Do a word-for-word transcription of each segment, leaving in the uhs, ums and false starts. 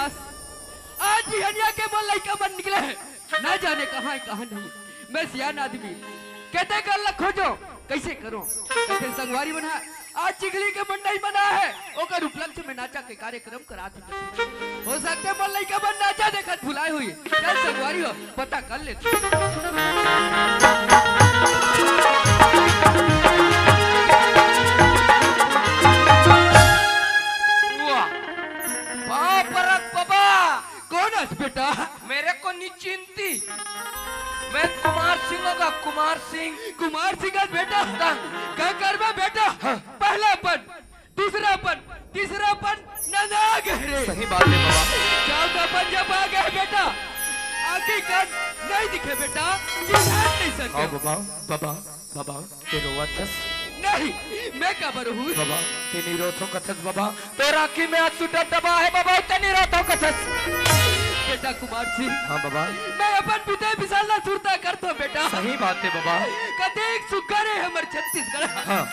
आज बिहनिया के मोर लइका मन निकले हे, ना जाने कहाँ हे, कहाँ नहीं। मैं सियान आदमी, कतेक ल खोजों, कइसे करों? कथे संगवारी मन ह, आज चिखली के मंडई मना हे, ओकर उपलक्ष्य में नाचा के कार्यक्रम करात हे। हो सकथे मोर लइका मन नाचा देखत भुलाए होही। चल संगवारी हो, पता कर लेथों। वाह! पाँव परत बबा। कोन अस बेटा? मेरे को नहीं चिंती। मैं कुमार सिंह होगा, कुमार सिंह। कुमार सिंह अस बेटा? हाँ। का करबे बेटा? हाँ। पहला अपन दूसरा अपन, तीसरा अपन नंदा गे रे। सही बात हे बबा। चार अपन जब आ गे बेटा, आँखी कान नहीं दिखे बेटा, चिन्हा नहीं सके। हाँ बबा, बबा, बबा, ते रोवत हस? नहीं, मैं काबर रोहूँ? बबा, ते नहीं रोथों कथस बबा, तोर आँखी में आँसू टपटपा हे बबा, ते नहीं रोथों कथस। बेटा कुमार सिंह। हाँ बबा। मैं अपन पिता विशाल ला सुरता करथों बेटा। सही बात हे बबा। कतेक सुग्घर हे हमर छत्तीसगढ़। हाँ।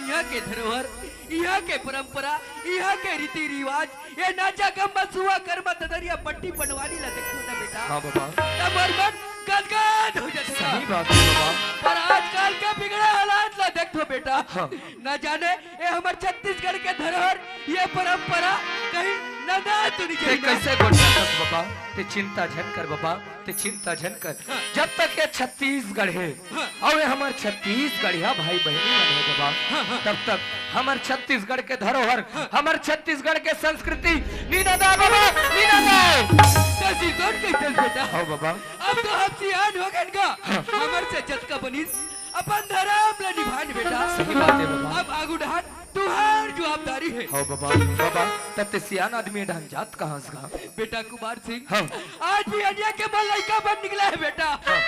इहाँ के धरोहर, इहाँ के परंपरा, इहाँ के रीति रिवाज, ये नाचा गम्मा सुआ करमा ददरिया पट्टी पटवारी ला देखथों ना बेटा। हाँ बबा। त मोर मन गदगद हो जाथे। सही बात हे बबा। पर आजकल के बिगड़े हालात ला देखथों बेटा। हाँ। ना जाने ये हमर छत्तीसगढ़ के धरोहर, ये परंपरा कहीं नंदा तो नहीं ते जाही ना? कइसे गोठियाथस बबा? ते चिंता झन कर बबा, ते चिंता झन कर। हाँ। जब तक ये छत्तीसगढ़ हे, हाँ। अउ ये हमर छत्तीसगढ़िया भाई बहिनी मन हे बबा, हाँ, हाँ। तब तक हमर छत्तीसगढ़ के धरोहर, हाँ। हमर छत्तीसगढ़ के संस्कृति नी नंदाय बबा, नी नंदाय। तैसी कौन कहिथस बेटा? हाँ बबा। अब तो हम सियान हो गेन गा। हाँ। हमर से जतका बनिस अपन धरम ला निभान बेटा। सही बात हे बबा। अब आगू डहर तुँहर जवाबदारी हे। हाँ बबा, बबा, तब ते सियान आदमी डहन जात कहाँ हस गा? बेटा कुमार सिंह, हाँ। आज बिहनिया के मोर लइका मन निकले हे बेटा। हाँ।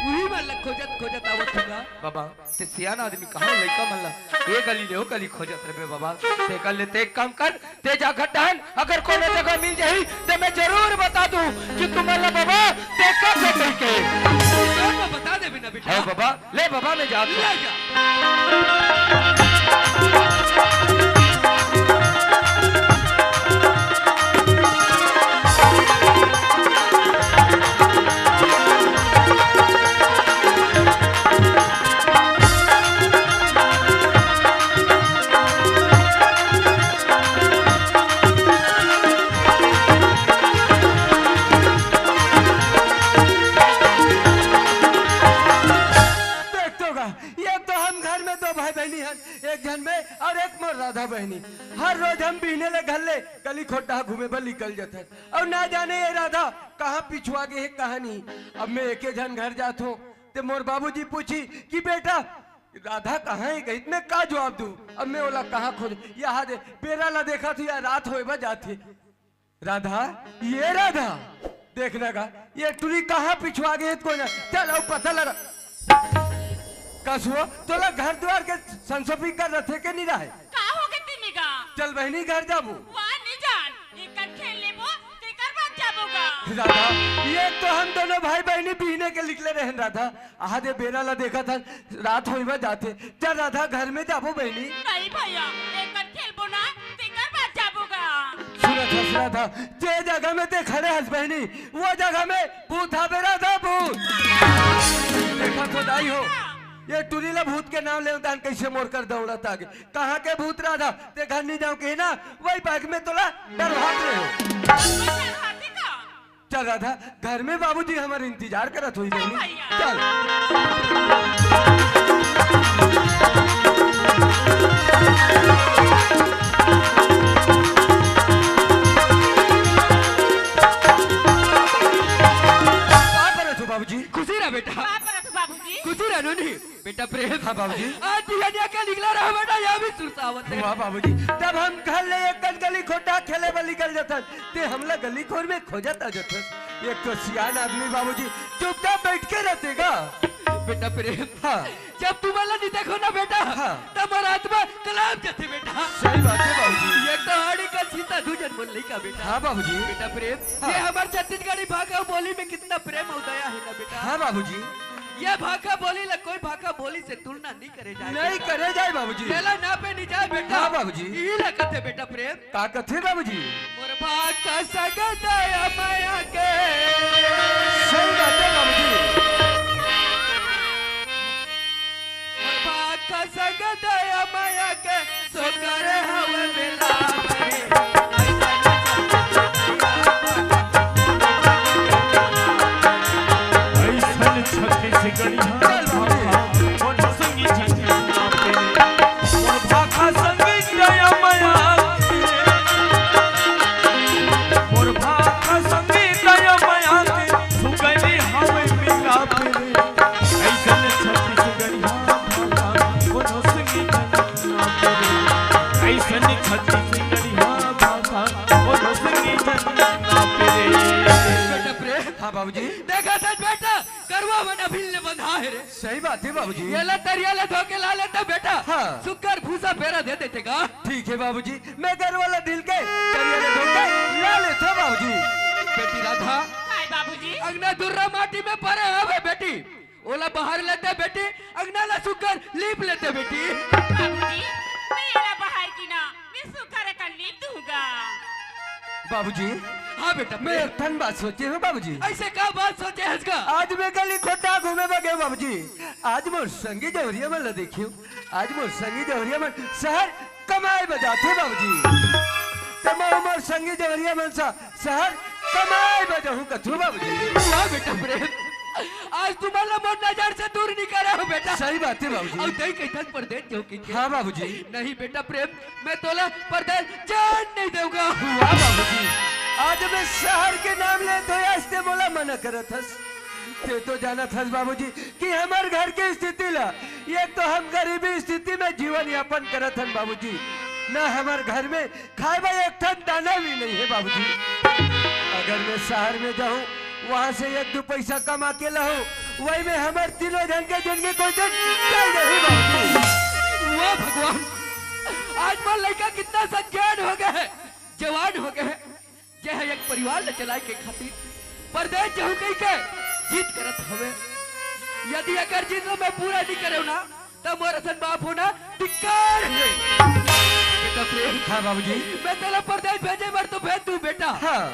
उही मन ला खोजत खोजत आवत हँव गा। बबा, ते सियान आदमी कहाँ लइका मन ला ए गली ले ओ गली खोजत रहिबे बबा। तेकर ले ते एक काम कर, ते जा घर डहन, अगर कोनो जगह मिल जाही, ते मैं जरूर बता दूँ कि तुमन ला बबा, ते कब से कहिके। तो बता देबे ना बेटा। हाँ बबा, ले बबा, मैं जात हँव। ले जा। देख तो गा, ये तो हम घर में दो भाई बहिनी हन, एक झन मैं अउ एक मोर राधा बहिनी। हर रोज हम बिहने ले घर ले गली खोर डहर घूमे बर निकल जाथन, अउ ना जाने ये राधा कहाँ पिछुआ गे हे, कहाँ नहीं। अब मैं एके झन घर जात हँव, ते मोर बाबूजी पूछही कि बेटा, राधा कहाँ हे कहिथे, मैं का जवाब दूँ? अब मैं ओला कहाँ खोजँव? यहाँ दे, बेरा ला देखत हँव, या रात होय बर जात हे। राधा, ये राधा, देख ना गा, ये टुरी कहाँ पिछुआ गे हे, कोई ना, चल अउ पता लगा। कस वो, तोला घर दुवार के संसो फिकर रथे के नहीं रहे? का होगे तेमे गा? चल बहिनी घर जाबो। वाह, नहीं जान, एकर खेल लेबो, तेकर बाद जाबो गा। राधा, ये तो हम दोनों भाई बहिनी बिहने के निकले रहेन राधा, आहा दे बेरा ला देखत हन, रात होय बर जात हे। चल राधा, घर में जाबो बहिनी। नहीं भैया, एकर खेलबो ना, तेकर बाद जाबो गा। सुनत हस राधा, जे जगह में ते खड़े हस बहिनी, वो जगह में भूत हावे राधा, भूत। देखत हो दाई हो, ये टुरी ला भूत के नाम लेवत हन, कइसे मोर कर दौड़त आगे। कहाँ के भूत राधा, ते घर नहीं जाँव कहे ना, वही बाग में तोला डरवात रहे हो। डरवाते का? चल राधा, घर में बाबूजी हमर इंतजार करत होही बहिनी। भैया। चल। का करत हो बाबूजी? खुशी रह बेटा। का करत हो बाबूजी? खुशी रह नोनी। बेटा प्रेम। हाँ बाबूजी। आज बिहनिया के निकला रहा बेटा, या भी सुरता आवत हे। वाह बाबूजी, तब हम घर ले एक कन गली खोर डहर खेले बर निकल जाथन, ते हमला गली खोर में खोजत आ जाथस। एक तो सियान आदमी बाबूजी, चुपचाप बइठ के रहिते गा। बेटा प्रेम। हाँ। जब तुमन ला नहीं देखों ना बेटा, हाँ। तब मोर आत्मा कलाप जाथे बेटा। सही बात हे बाबूजी। एक तो हाड़ी का सीता दूजन मोर लइका बेटा। हाँ बाबूजी। बेटा प्रेम, हाँ। ये हमर छत्तीसगढ़ी भाखा बोली में कितना प्रेम अउ दया हे ना बेटा। हाँ बाबूजी। ये भाखा बोली ला कोई भाखा बोली से तुलना नहीं करे जाए नहीं बेटा। करे जाए बाबूजी। एला नापे नहीं जाए बेटा। हाँ बाबूजी। इही ला कथे बेटा प्रेम। का कथे बाबूजी? मोर भाखा संग दया मया के। सही बात है बाबूजी। मोर भाखा संग दया मया के। सुकर हवे मिलाप रे। अइसन छत्तीसगढ़िया भाखा, कोनो संगी झंझनाते। मोर भाखा संगी दया मया के। मोर भाखा संगी दया मया के। सुकली हवे मिलाप रे। अइसन छत्तीसगढ़िया भाखा, कोनो संगी झंझनाते रे। अइसन छत्तीसगढ़िया भाखा, कोनो संगी झंझनाते रे। बेटा प्रेम। हाँ बाबूजी। देखा था बेटा, गरवा मन अभिन ले बंधा हे रे। सही बात है बाबूजी। एला तरिया ले धो के ला लेते बेटा। हाँ। सुकर भूसा पेरा दे देते का। ठीक है बाबूजी, मैं गरवा ला ढील के तरिया ले धो के ला लेथों बाबूजी। बेटी राधा। काय बाबूजी? अंगना दुर्रा माटी में परे हवे बेटी, ओला बहार लेते बेटी, अंगना ला सुकर लीप लेते बेटी। बाबूजी, मैं एला बहार की ना, मैं सुकर अकन लीप दूंगा। बाबूजी, हाँ बेटा, मैं एक ठन बात सोचे हँव बाबूजी। अइसे का बात सोचे हस गा? आज मैं गली खोटा घूमे बर गेंव बाबूजी, आज मोर संगी जवरिया मन ला देखेंव, आज मोर संगी जवरिया मन सहर कमाए बर जाथे बाबूजी, त मैं मोर संगी जवरिया मन सा सहर कमाए बर जाहूँ कथों बाबूजी। वाह बेटा प्रेम, आज तुमन ला मोर नजर से दूर नहीं करे हँव बेटा। सही बात है बाबूजी। अउ तैं कहिथस परदेस जाहूँ कहिके। हाँ बाबूजी। नहीं बेटा प्रेम, मैं तोला परदेस जान नहीं देंव गा। वाह बाबूजी, आज मैं सहर के नाम लेथों, आज तैं मोला मना करत हस। तैं तो जानत हस बाबूजी कि हमर घर के स्थिति ला, एक तो हम गरीबी स्थिति में जीवन यापन करत हन बाबूजी, ना हमर घर में खाए बर एक ठन दाना भी नहीं है बाबूजी। अगर मैं सहर में जाहूँ, वहाँ से एक दू पैसा कमा के लाहूँ, वही में हमर तीनों झन के जिनगी कोई दिन चल जाही बाबूजी। वाह भगवान, आज मोर लइका कितना सज्ञान हो गे हे, जवान हो गे हे, जे ह एक परिवार ल चलाए के खातिर परदेस जाहूँ कहिके जिद करत हवे। यदि एकर जिद ल मैं पूरा नहीं करेंव ना, त मोर असन बाप होना धिक्कार हे। बेटा प्रेम, हाँ बाबूजी। मैं तोला परदेस भेजे बर तो भेज दूँ बेटा। हाँ।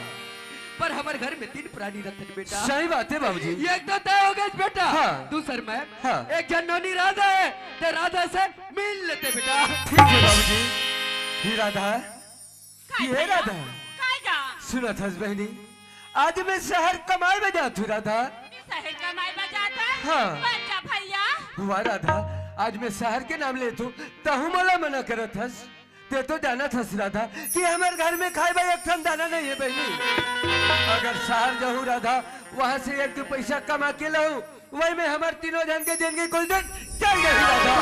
पर हमर घर में तीन प्राणी रथन बेटा। सही बात है बाबूजी। एक तो तैं हो गेस बेटा। हाँ। दूसर में हाँ। एक झन नोनी राधा हे, त राधा से मिल लेते बेटा। ठीक है बाबूजी। ही राधा, काय ये भैया? राधा। काय गा? सुनत हस बहिनी, आज मैं सहर कमाए बर जात हँव राधा। सहर कमाए बर जात हस? हाँ। बच्चा भैया। वाह राधा, आज मैं सहर के नाम लेत हँव, तहूँ मोला मना करत हस। तैं तो जानत हस राधा कि हमर घर में खाए बर एक ठन दाना नहीं है बहिनी। अगर सहर जाहूँ राधा, वहाँ से एक दू पैसा कमा के लाहूँ, वही में हमर तीनों झन के जिनगी कुल दिन चल जाही राधा।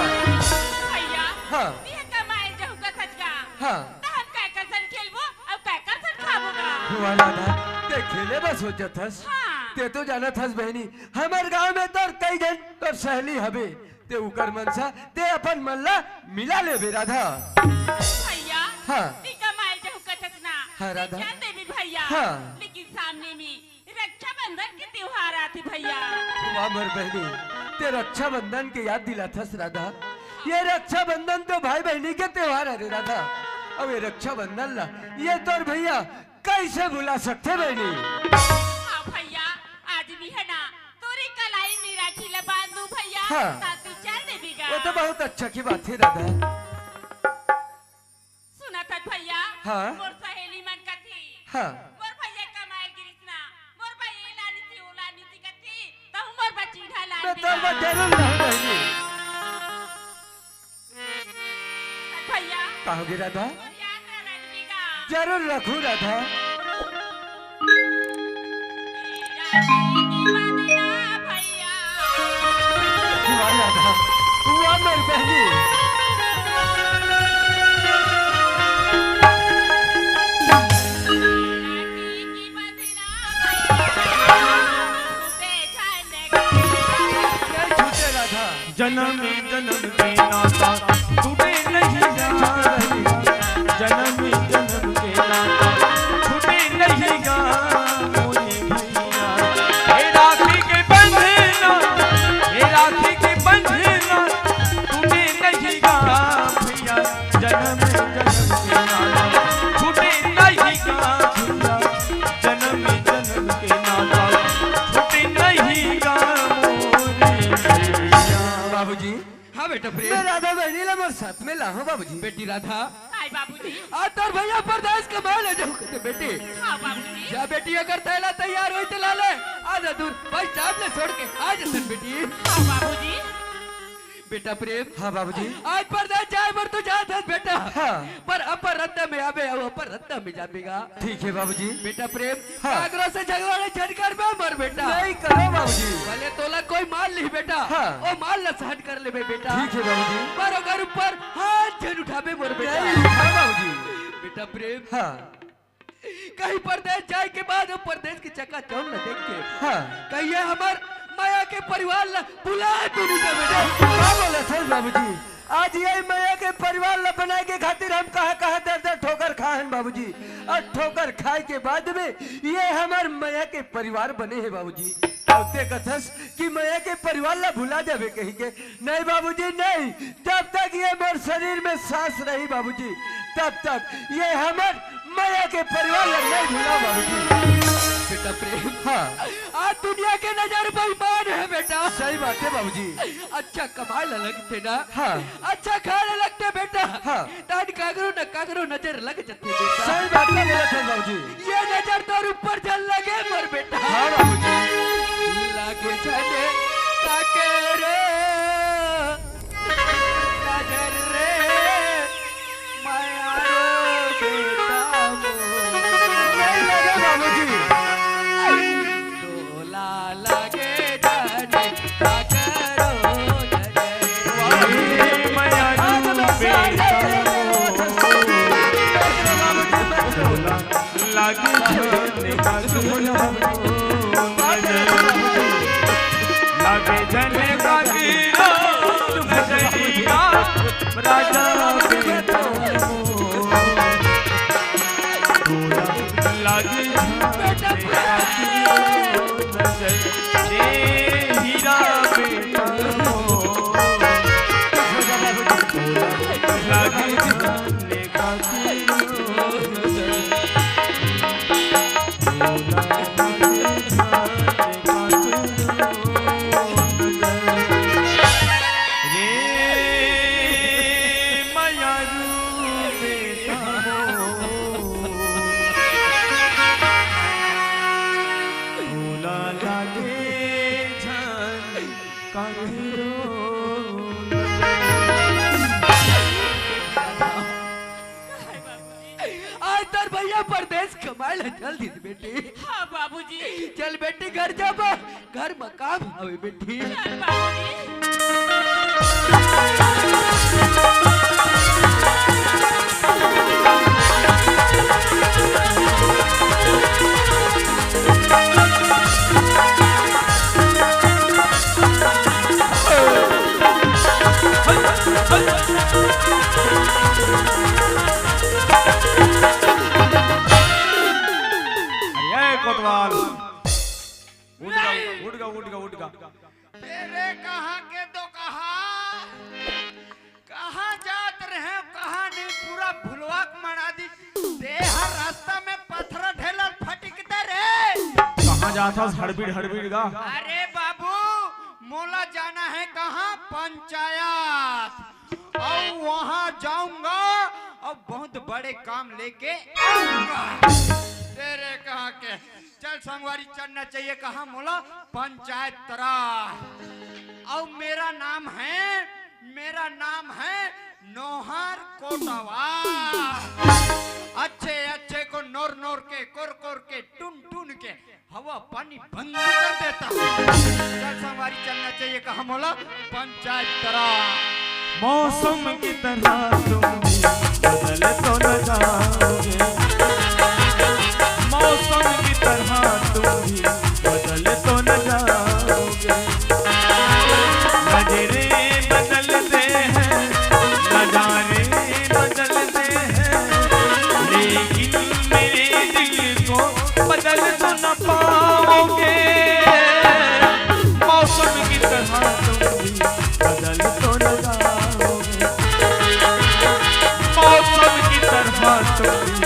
भैया, हाँ। तैं कमाए जाहूँ कथस गा। हाँ। त हम काय कर सन खेलबो अउ काय कर सन खाबो गा। वाह राधा, तैं खेले बर सोचत हस। हाँ। तैं तो जानत हस बहिनी, हमर गाँव में तोर कई झन तोर सहेली हवे, तैं उकर मन सा तैं अपन मन ला मिला लेबे राधा। भैया, हाँ। तैं कमाए जाहूँ कथस ना। हाँ, राधा। चल देबे भैया। हाँ। लेकिन सामने में रक्षाबंधन के त्योहार आथे भैया। वाह मोर बहिनी, तैं रक्षाबंधन के याद दिलाथस राधा। ये रक्षाबंधन तो भाई बहिनी के त्योहार हरे राधा। अउ ये रक्षाबंधन ला ये तोर भैया कइसे भुला सकथे बहिनी? हाँ भैया, आज मैं ह ना तोरे कलाई में राखी ला बांध दूँ भैया। हाँ। त तैं चल देबे गा। वो तो बहुत अच्छा की बात है राधा। सुनत हस भैया? हाँ। मोर सहेली मन कथे। हाँ। मोर भैया कमाए गिरिस ना, मोर बर ये लानिस, वो लानिस कथे, तहूँ मोर बर चिन्हा लान मैं दे। तोर बर जरूर लाहूँ बहिनी। भैया। का हो गे राधा? मोर याद ना रख दे गा। जरूर रखहूँ राधा। राखी के बंधना भैया। वाह राधा, वाह मोर बहिनी। राखी के बंधना भैया। छूटे राधा। जनम जनम के नाता टूटे नहीं गा। जनम जनम के नाता टूटे नहीं गा। मोरे भैया, हे राखी के बंधना, हे जी। हाँ बेटा प्रेम। मैं राधा बहिनी ला मोर साथ में लाहूँ बाबूजी। बेटी राधा। काय बाबूजी? आज तोर भैया परदेस कमाए ले जाहूँ कथे बेटी। हाँ बाबूजी। जा बेटी, अगर थैला तैयार होई त ला ले। आज दूर बस स्टॉप ले छोड़ के आ जतन बेटी। हाँ बाबूजी। बेटा प्रेम। हाँ बाबूजी। आज परदेस जाए बर तो जात हस बेटा। हाँ। पर अपन रद्दा में आबे अउ अपन रद्दा में जाबे गा। ठीक है बाबूजी। बेटा प्रेम, हाँ। काकरो से झगड़ा नहीं झंड करबे मोर बेटा। नहीं करो बाबूजी। भले तोला कोई मार ली बेटा, हाँ। ओ मार ला सहन कर लेबे बेटा। ठीक है बाबूजी। पर ओकर ऊपर हाथ झन उठाबे मोर बेटा। नहीं उठाओ बाबूजी। बेटा प्रेम, हाँ। कहीं परदेस जाए के बाद ओ परदेस के चकाचौंध ला देख के, हाँ। कहीं ये हमर मया के परिवार ला भुला तो नहीं जाबे बेटा। का बोलत हस बाबूजी? आज ये मया के परिवार ला बनाए के खातिर हम कहाँ-कहाँ दर-दर ठोकर खाए हन बाबूजी, अउ ठोकर खाए के बाद में ये हमर मया के परिवार बने हे बाबूजी। अउ ते कथस कि मया के परिवार ला भुला जाबे कहि के। नहीं बाबूजी, नहीं, जब तक ये मोर शरीर में सांस रही बाबूजी, तब तक ये हमर मया के परिवार ला नहीं भुलाओ बाबूजी। बेटा प्रेम, हाँ। आज दुनिया के नजर बेईमान हे बेटा। सही बात हे बाबूजी। अच्छा कमाए ला लगते ना, हाँ। अच्छा खाए ला लगते बेटा। हाँ। तहन काकरो न काकरो नजर लग जथे बेटा। सही बात हे बोलत हस बाबूजी। ये नजर तोर ऊपर झन लगे मोर बेटा। हाँ बाबूजी। लगे झन काकरो नजर रे, मया रो बेटा मोर। नहीं लगे बाबूजी। तोला लगे झन काकरो नजर। आज तोर भैया परदेस कमाए ला चल दिस बेटी। हाँ बाबूजी। चल बेटी घर जाबो, घर म काम हवे बेटी। चल बाबूजी। अरे, ए कोतवाल। उठ गा, नहीं। उठ गा, उठ गा, उठ गा। तेरे कहाँ के दो कहा? कहाँ जात रहे, कहाँ नहीं, पूरा भुलवा के मना दी। ते हर रास्ता में पत्थर ढेलर फटिकते रे। कहाँ जात हस हड़बीड़, हड़बीड़ गा? अरे बाबू, मोला जाना है कहाँ? पंचायत। अउ वहाँ जाऊंगा अउ बहुत बड़े काम लेके आऊंगा। तेरे कहाँ के चल संगवारी चढ़ना चाहिए कहाँ मोला पंचायत तरा। अउ मेरा नाम है, मेरा नाम है नोहर कोटवा। अच्छे अच्छे को नोर नोर के, कोर कोर के, टुन टुन के हवा पानी बंद कर देता हूँ। चल संगवारी चलना चाहिए कहाँ मोला पंचायत तरा। मौसम की तरह तुम भी बदल तो न जाओगे, मौसम की तरह तुम भी बदल तो न जाओगे। नजरे बदलते हैं, नजारे बदलते हैं, लेकिन मेरे दिल को बदल तो न पाओगे। मौसम की तरह तुम भी बदल तो न जाओगे, मौसम की तरह तुम भी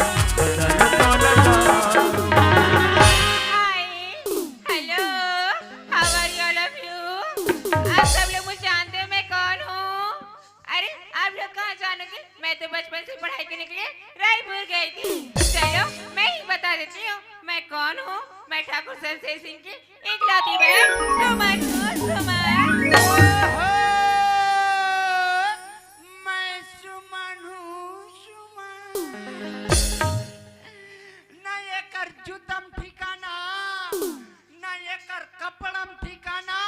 हूँ, मैं ठाकुर शमशेर सिंह की इकलौती बहन सुमन हूँ, सुमन। ओहो, मैं सुमन हूँ, सुमन। ना एकर जूतम ठिकाना, ना एकर कपड़म ठिकाना।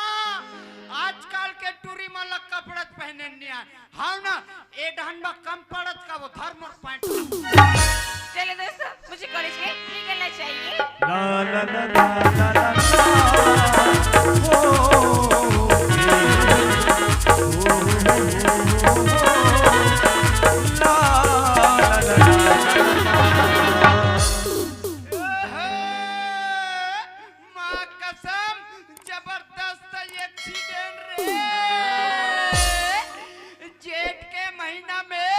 आजकल के टूरी मन ला कपड़ा पहने नहीं आए। हाँ ना, ए डहन में कम पड़त का वो धर मोर पैंट। चलो दोस्तों, मुझे कॉलेज के निकलना चाहिए। ला, ला, ला, ला, ला, ला, ला। ओ, ओ, ओ, ओ, ओ, ओ, ला, ला, ला, ला, ला, ला। ओहो, माँ कसम, जबरदस्त एक्सीडेंट रे। जेठ के महीना में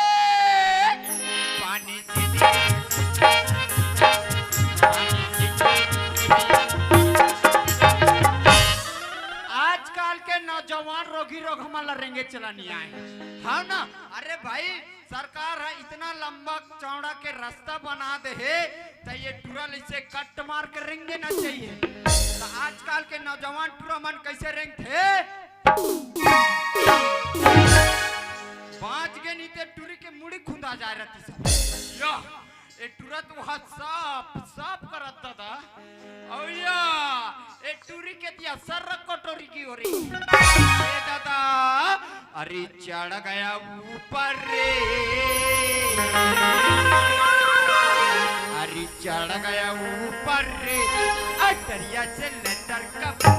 पानी सीटी, पानी सीटी। आजकल के नौजवान रोगी रोग हमन ला रेंगे चला नहीं आए। हाँ ना? अरे भाई, सरकार ह इतना लंबा चौड़ा के रास्ता बना दे हे, त ये टूरा ल इसे कट मार के रेंगे ना चाहिए। त आजकल के नौजवान टूरा मन कैसे रेंगथे? बाँच गे नहीं ते टूरी के मुड़ी खुंदा जाए रहती सब। या, ए टूरा तो वहाँ साफ, साफ करत दादा। अउ या, ए टूरी के दिया सर कटोरी की ओरी। ए दादा, अरे चढ़ गया ऊपर रे। अरे चढ़ गया ऊपर रे। अटरिया से लेंदर कबूतर।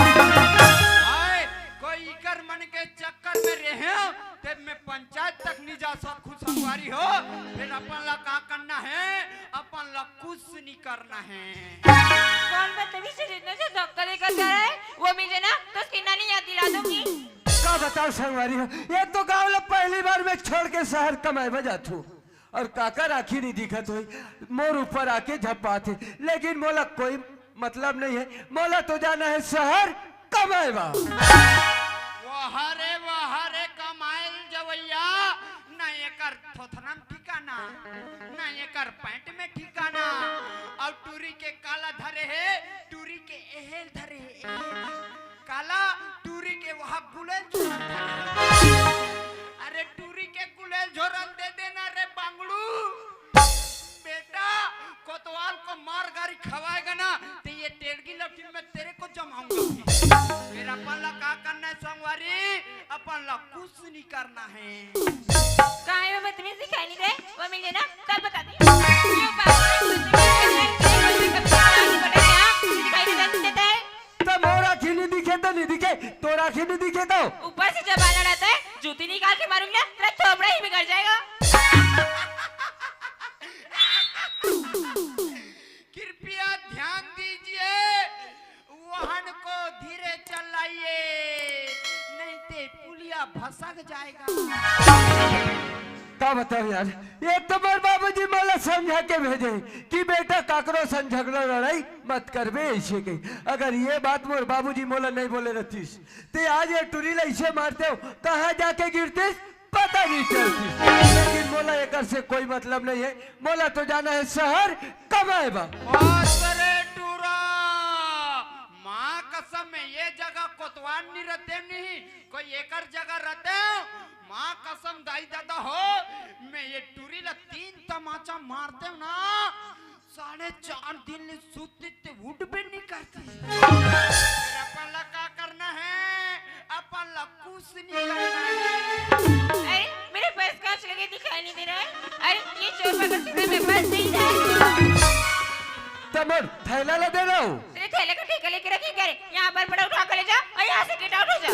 आए, कोई इकर मन के चक्कर में रहे, ते मैं पंचायत तक नहीं जा सकूं संगवारी हो। फिर अपन ला का करना है, अपन ला कुछ नहीं करना है। कौन बदतमीज से जितना से धक्का देकर जा रहा है, वो मिल जाए ना, तो उसकी नानी याद दिला दूंगी। का बताओ संगवारी हो, ये तो गांव ला पहली बार मैं छोड़ के शहर कमाए बर जाथू। और काकर आँखी नहीं दिखत होई, मोर ऊपर आके झपात हे, लेकिन मोला कोई मतलब नहीं है। मोला तो जाना है शहर कमाए बर। वाह रे, वाह रे, कमाए ल जवैया, ना एकर थोथना में ठिकाना, ना एकर पैंट में ठिकाना। अउ टूरी के काला धरे हे, टूरी के एहेल धरे हे, एहेल। काला टूरी के वहाँ गुलेल झोरन धरे हे। अरे टूरी के गुलेल झोरन दे देना रे बांगड़ू। बेटा, कोतवाल को मार गारी खवाएगा ना, तो ये टेड़गी लठी में तेरे को जमाऊंगा। फिर अपन ला का करना है संगवारी? अपन ला कुछ नहीं करना है। काहे में बदतमीज दिखाई नहीं दे, वो मिले ना, तब बता दे। ये बात है, बदतमीज दिखाई नहीं दे, बदतमीज दिखाई नहीं दे, दिखाई नहीं देता है। तो मोर आँखी नहीं दिखे तो नहीं दिखे, तोर आँखी नहीं दिखे तो। ऊपर से जब आना रहता है, जूती निकाल के मारूंगी ना, तेरा थोबड़ा ही बिगड़ जाएगा। कृपया ध्यान दीजिए, वाहन को धीरे चलाइए, नहीं तो पुलिया भसक जाएगा। का बताओ यार, एक तो मोर बाबूजी मोला समझा के भेजे कि बेटा काकरो संग झगड़ा लड़ाई मत करबे, ऐसे कही। अगर ये बात मोर बाबूजी मोला नहीं बोले रहतीस, ते आज ये टूरी ला ऐसे मारते हो, कहाँ जाके गिरतीस पता नहीं चलतीस। लेकिन मोला एकर से कोई मतलब नहीं है, मोला तो जाना है शहर कमाए बर। बात रे टूरा, माँ कसम में ये जगह कोतवाल नहीं रहते नहीं, कोई एकर जगह रहते। माँ कसम दाई दादा हो, मैं ये टूरी ला तीन तमाचा मारते हो ना, साढ़े चार दिन ले सुतती ते उठ भी नहीं करती। फिर अपन ला का करना है? अपन ला कुछ नहीं करना है। अरे, मेरे पर्स कहाँ चले गए, दिखाई नहीं दे रहा है। अरे, ये चोर पागल चूहे मेरे पर्स नहीं था। तब मैं थैला ला दे रहा हूँ। तेरे थैले का ठेका लेके रखी क्या रे? यहाँ पर पड़ा, उठा के ले जा और यहाँ से गेट आउट हो जा।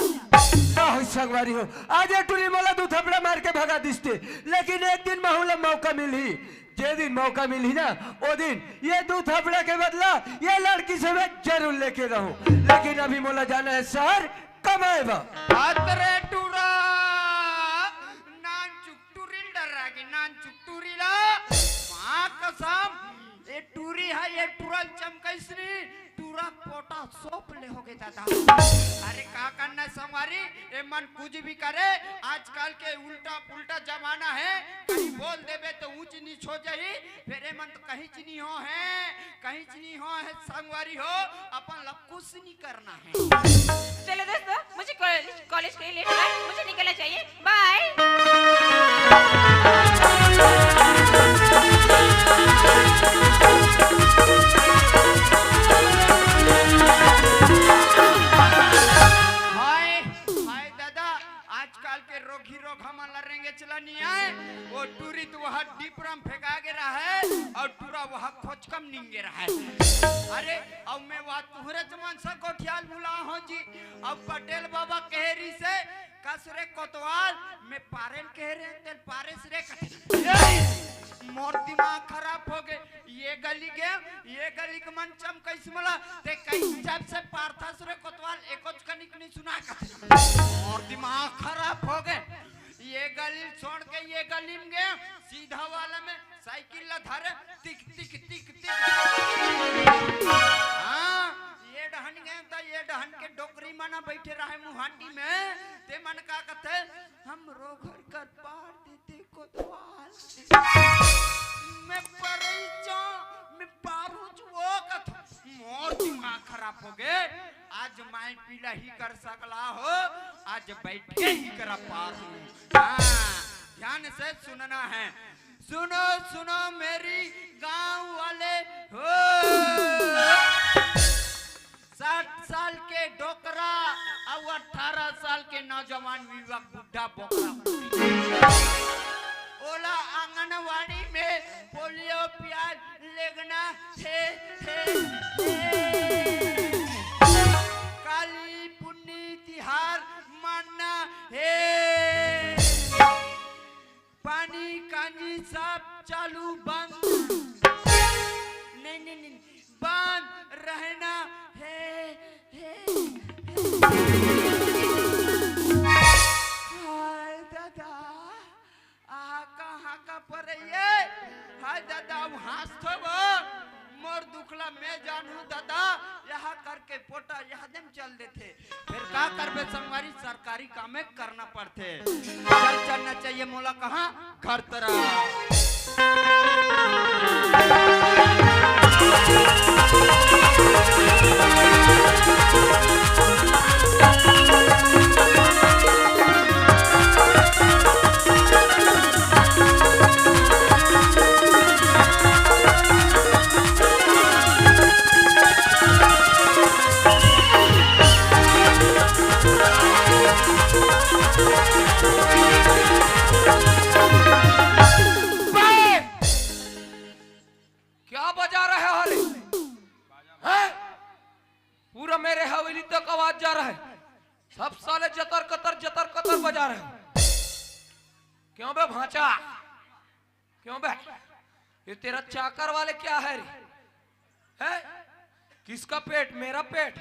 का हो संगवारी हो, आज ये टूरी मोला दू थपड़ा मार के भगा दिसते, लेकिन एक दिन महू ला मौका मिलही। जे दिन मौका मिलही ना, ओ दिन ये दू थपड़ा के बदला ये लड़की से मैं जरूर लेके रहूं। लेकिन अभी मोला जाना है शहर कमाए बर। बात रे टूरा, नानचुक टूरी ल डर्रा गे, नानचुक टूरी ला। माँ कसम, ये टूरी है, ये टूरा ल चमकाइस नी, टूरा पोटा सौंप ले होगे दादा। अरे का करना है संगवारी, ए मन कुछ भी करे, आजकल के उल्टा पुल्टा जमाना है, कहीं बोल देबे तो ऊंच नीच हो जाही, फिर ए मन तो कहीं च नहीं हो है, कहीं च नहीं हो है संगवारी हो, अपन ला कुछ नहीं करना है। चलो दोस्तों, मुझे कॉलेज, कॉलेज के लिए लेट हो रहा है, मुझे निकलना चाहिए। बाय। हाय, हाय दादा, आजकल के रोगी रोग हमन ला रेंगे चला नहीं आए, वो टूरी तो वह डिपरम फेंका गे रहा है और टूरा वह खोचकम निंगे रहा है। अरे, अब मैं बात तुहरे जमान सा गोठियाल बुला हो जी, अब पटेल बाबा कहे रही से, कस रे कोतवाल, मैं पारेल कह रहे हैं, तेल पारेस रे कथे। मोर दिमाग खराब हो गए। ये गली गए, ये गली के मन चमकैस मला, ते कई जब से पारथस रे कोतवाल, एकोच कनिक नहीं सुना कथे। मोर दिमाग खराब हो गए। ये गली छोड़ के ये गली में गए, सीधा वाला में साइकिल ला धरे, टिक, टिक, टिक, टिक। हाँ, ये डहन गए त ये डहन के डोकरी मना बैठे रहे मुहाटी में, ते मन का कथे, "हमरो घर कर पार देते कोतवाल।" मैं परई चो, मैं पारूच वो कथ, मोर दिमाग खराब हो गए। आज मैं पीला ही कर सकला हो, आज बैठ के ही करा पार हूँ। हाँ, ध्यान से सुनना है। सुनो, सुनो मेरी गांव वाले हो, साठ साल के डोकरा अउ अठारह साल के नौजवान युवक बुढ़ा बोकरा, ओला आंगनवाड़ी में पोलियो पियाज लेगना हे, हे, हे। काली पुन्नी तिहार मानना हे। पानी कांजी सब चालू बंद। नहीं, नहीं, नहीं, बंद रहना हे, हे, हे। हाय दादा, आ कहाँ का परे ये? हाय दादा, अब हाँस थो वो। मोर दुखला मैं जानू दादा, यहाँ करके पोटा यहाँ दिन चल देथे। फिर का करबे संगवारी, सरकारी कामे करना पड़थे। चल चलना चाहिए मोला कहाँ? घर तरफ। क्या बजा रहे हो रे? हैं? पूरा मेरे हवेली तक आवाज जा रहा है। सब साले जतर कतर, जतर कतर बजा रहे हो। क्यों बे भांचा? क्यों बे? ये तेरा चाकर वाले क्या है रे? हैं? किसका पेट? मेरा पेट।